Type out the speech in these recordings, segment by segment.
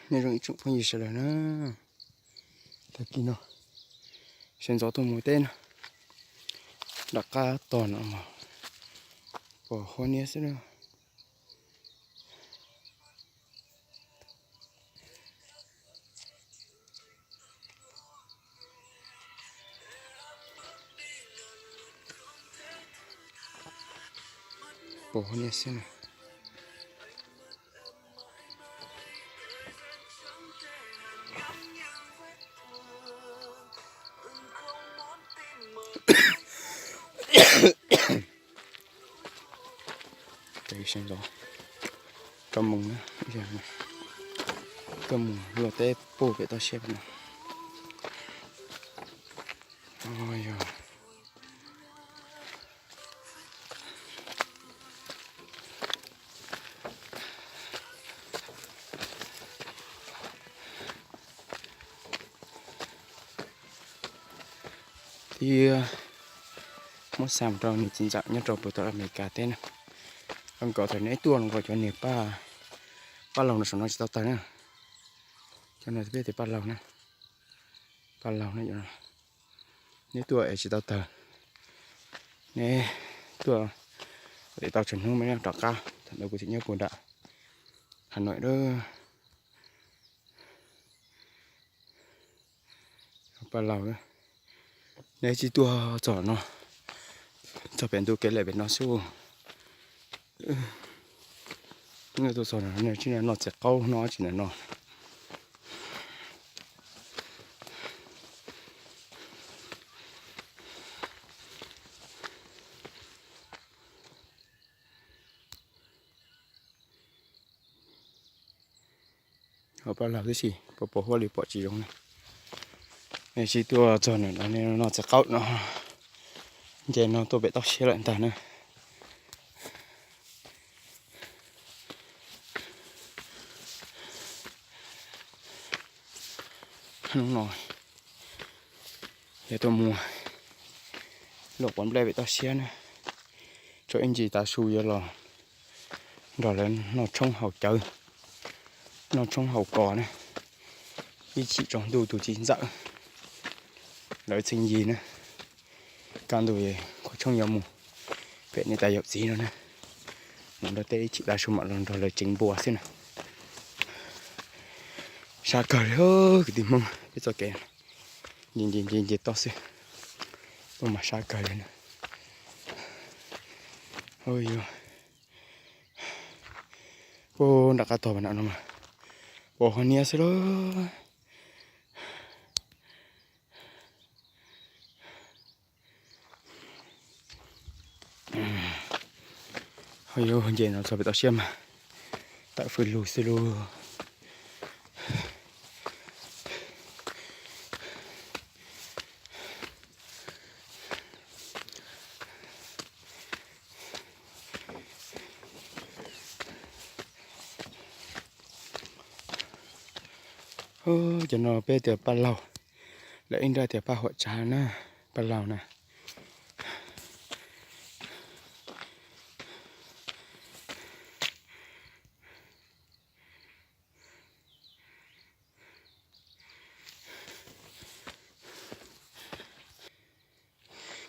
Nyob zoo ib tsoom phooj ywg sawv daws na, tag kis no sawv ntxov tuaj mus teb na, nram qab tog no mas pom huab niab xwb na. Pom huab niab xwb na. Sawv ntxov tuaj mus na, tuaj mus luaj teb puag pem toj siab no. Yog thiab muab xa mus rau niam txiv ntxawm nyob rau puag tom Amelikas teb na. Zoo nkaus thaum neb tuaj los nkaus cov niag paj, paj laug no saum no tsis tau tawg na. Cov no peb tias paj laug na, paj laug na. Neb tuaj es tsis tau tawg, neb tuaj es tau tsawg hnub mas neb rov qab. Thaum ntawd kuv tseem nyob puag nram Hà Nội lawm. Paj laug, neb tsis tuaj txog no, txog pem ntu kev lawm pem no xwb. Neb tuaj txog no tsis noj txiv qaub no tsis noj no. Ho paj laug tib si, pom pom huab li pom tsis zoo na. Nej tsis tuaj txog no, noj txiv qaub no, nce no tuaj pem toj siab lawm ntag na. Hnub no yog tuaj mus luaj quav nplej pem toj siab na, tso ib ntsis tav su yuav los nrog lawv noj tshoob haus cawv, noj tshoob haus kos na. Ib chim tsaus ntuj tus txiv ntxawm lawv txheej yig na, kaj ntug kho tshoob yuav mus pem niam tais yawm txiv no na. Mus nrog tej ib chim tav su mam los nrog lawv tseev npua xwb na. Sab kawg li kwv tij Hmoob, peb txoj kev nce nce nce nce toj xwb, tuaj mas sab kawg li na. Ub, nram qab tog no mas pom huab niab xwb lauj. Ho yuav nce no txog pem toj siab mas tawm fws lug xwb lauj. Cov no peb tias paj laug, lawv ib nrab tias paj huam tsav na, paj laug na.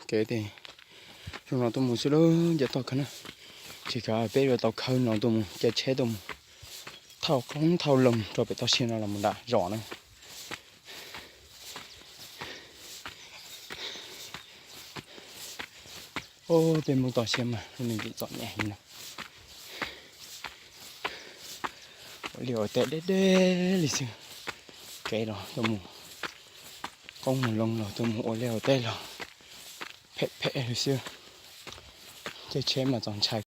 Kev tej zoo no tuaj mus xwb lauj, nce toj kawg na. Tsis kav peb yuav tau khawb no tuaj mus, caij tsheb tuaj mus thauj qoob thauj loo rau pem toj siab no los mus nram zos na. Ub, peb Hmoob toj siab mas lub neej txom nyem heev na. Ua liaj ua teb deb deb li xwb. Kev los tuaj mus, qoob mus loo los tuaj mus ua liaj ua teb los phem phem li xwb. Caij tsheb mas txaus ntshai